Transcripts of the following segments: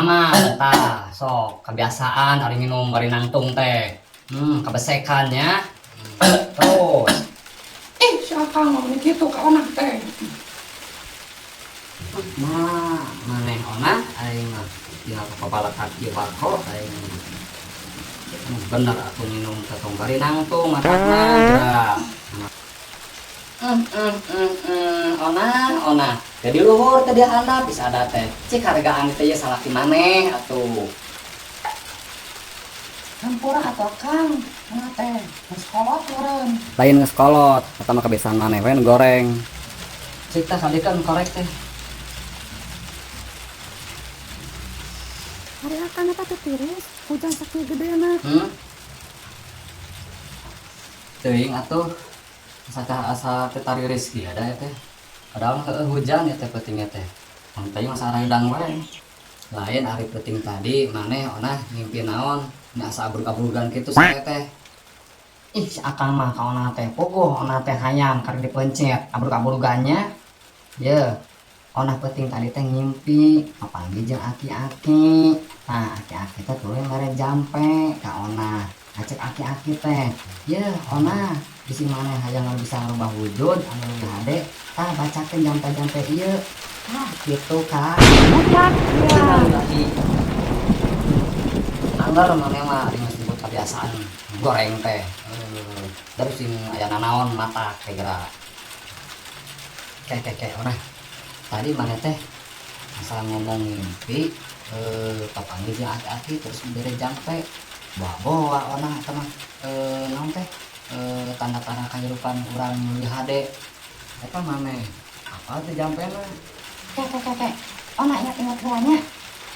Pengalaman tah, sok kebiasaan ari minum bari nangtung teh. Kabesekan nya. Terus. Ih, si Akang mah meni kitu ka Onah teh. Nah, maneh Onah aing mah dina kepala kaki bako aing. Bener aku minum teh tong bari nangtung matakna geura. Onah, Onah. Jadi luhur teh dihandap bisa ada teh. Cik hargaan teh ye salaki maneh atuh. Hampura atuh Akang, Onah teh geus kolot meureun. Lain geus kolot, eta mah kebiasaan maneh we nu goreng. Cik tah kadikeun korek teh. Ari Akang eta teh tiris, hujan sakieu gedena. Teuing atuh. Asa teh asa teh tariris kieu da teh. Padahal mah heueuh hujan ya teh peutingnya teh. Mun teuing masa arayudang wae. Lain ari peuting tadi maneh Onah ngimpi naon, nya asa abrug-abrugan kitu sae teh. Ih, si Akang mah ka Onah teh puguh Onah teh hayang karek dipencet abrug-abrugannya. Ye, Onah peuting tadi teh ngimpi papanggih jeung aki-aki. Tah, aki-aki teh tuluy mere jampe ka Onah. Ngacek aki-aki teh, "Ye, Onah, bisi maneh hayang anu bisa ngarubah wujud anu leuwih hade, tah bacakeun jampe-jampe ieu." Tah, kitu Kak. Budak Innalillahi. Angger maneh mah ari geus nyebut kebiasaan goreng teh. Terus sing aya nanaon matak teh geura. Ke ke ke Onah. Tadi maneh teh asal ngomong mimpi papanggih jeung aki-aki terus bere jampe. Boa-boa Onah eta mah naon teh? Tanda-tanda kahirupan urang leuwih hade. Eta maneh apa teh jampena? Ke ke ke ke. Onah ingat-ingat heula nya.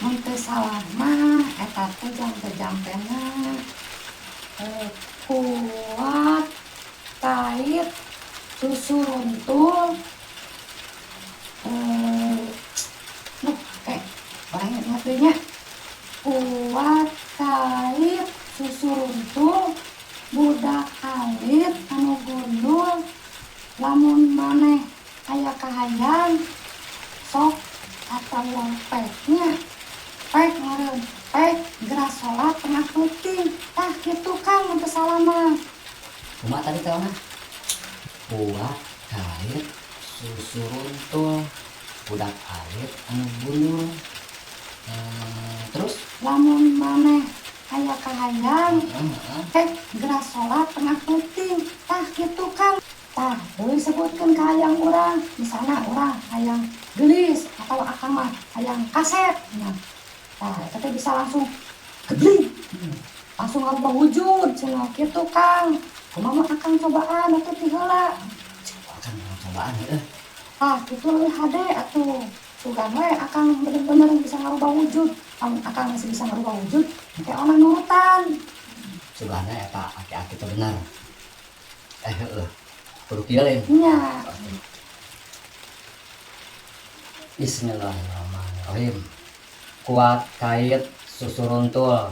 Mun teu salah mah eta teh jampe-jampena kuat kait susu runtul nuh kayak orang ingat deui nya. Kuat kait susu runtul budak alit anu gundul lamun maneh aya kahayang sok atawa peknya pek meureun pek geura salat tengah peuting tah kitu Kang mun teu salah mah. Kumaha tadi teh Onah? Kuat kait susu runtul budak alit anu gundul. Terus lamun maneh aya kahayang Heeh. pek geura salat tengah peuting tah kitu Kang. Tah deui sebutkeun ka hayang urang, misalna urang hayang geulis atawa Akang mah hayang kasep nya. Tah eta teh bisa langsung gebling. Langsung ngarubah wujud cenah kitu Kang. Kumaha mah Akang cobaan atuh ti heula. Akang cobaan heueuh. Tah kitu leuwih hade atuh. Sugan we Akang bener-bener bisa ngarubah wujud. Lamun Akang masih bisa ngarubah wujud, engke Onah nurutan. Sugana eta aki-aki teh bener. Heueuh. Kudu kieu lain. Nya. Bismillahirrahmanirrahim. Kuat kait susu runtul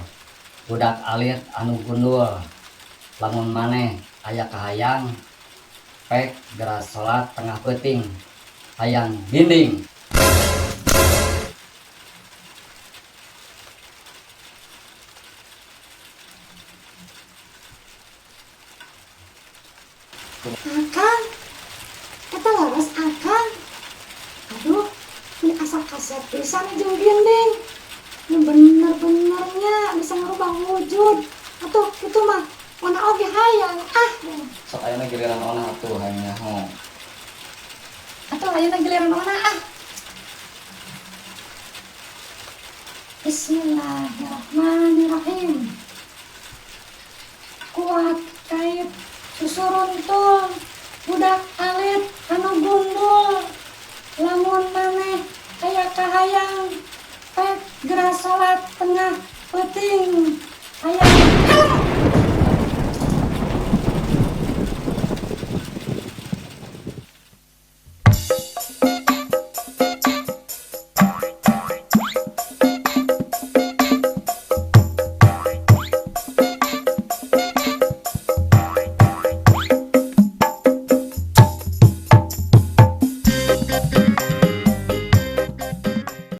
budak alit anu gundul lamun maneh aya kahayang pek geura salat tengah peuting hayang ginding. Akang, eta leres Akang. Aduh, ini asa kaset pisan jeung ginding. Ini bener-benernya bisa ngerubah wujud. Atuh kitu mah Onah oge hayang ah. Sok ayeuna giliran Onah atuh hayang nyaho. Atuh ayeuna giliran Onah ah. Bismillahirrahmanirrahim. Kuat kait susu runtul budak alit anu gundul lamun maneh aya kahayang pek geura salat tengah peuting hayang.